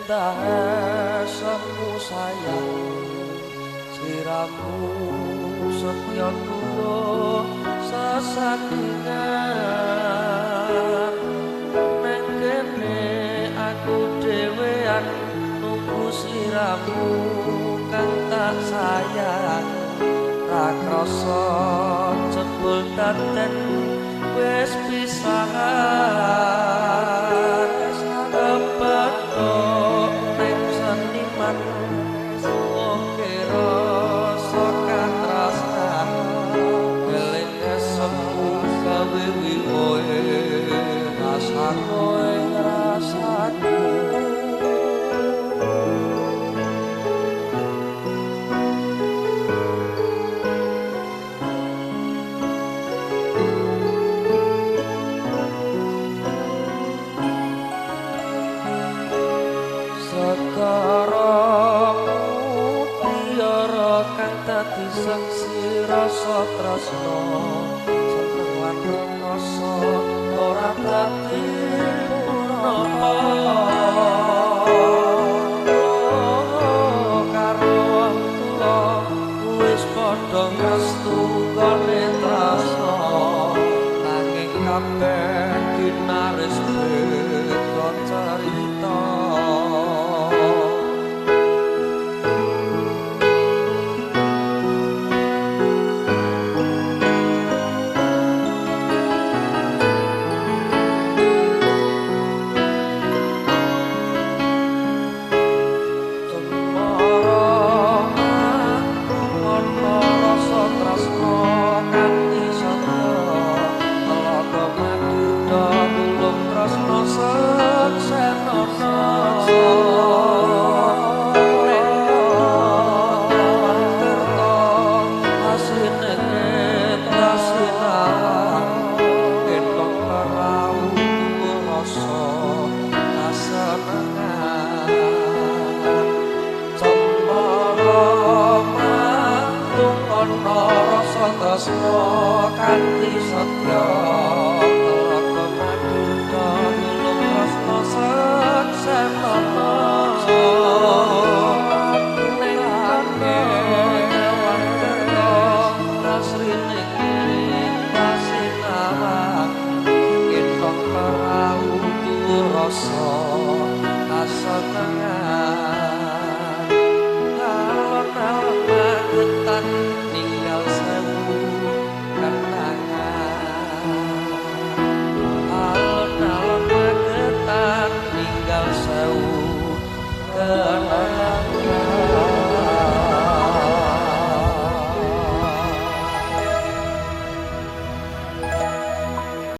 Endah semu sayang sliramu setya tuwa sesandingan. Neng kene aku dhewean nunggu sliramu kang tak sayang. Ra krasa jebul daden wis pisahan. Kepethuk ning seniman oke rasa katrasnan. Eling esemu gawe wiwohe rasa kowe rasaku. Segara mutiara kang dadi saksi rasa tresna seneng lan rekoso ora dadi punapa. Karo wong tuwa wis padha ngrestu nggone tresna, nanging kabeh dinaris beda carita. Tresna kanthi setya telaga madhuta nulung tresna seksenana. Ning kene nyawang kerta asrine kasinawang ketong prau tuwa rasa kasenengan. Alon-alon magetan ninggal sewu kenangan. Alon-alon magetan ninggal sewu kenangan.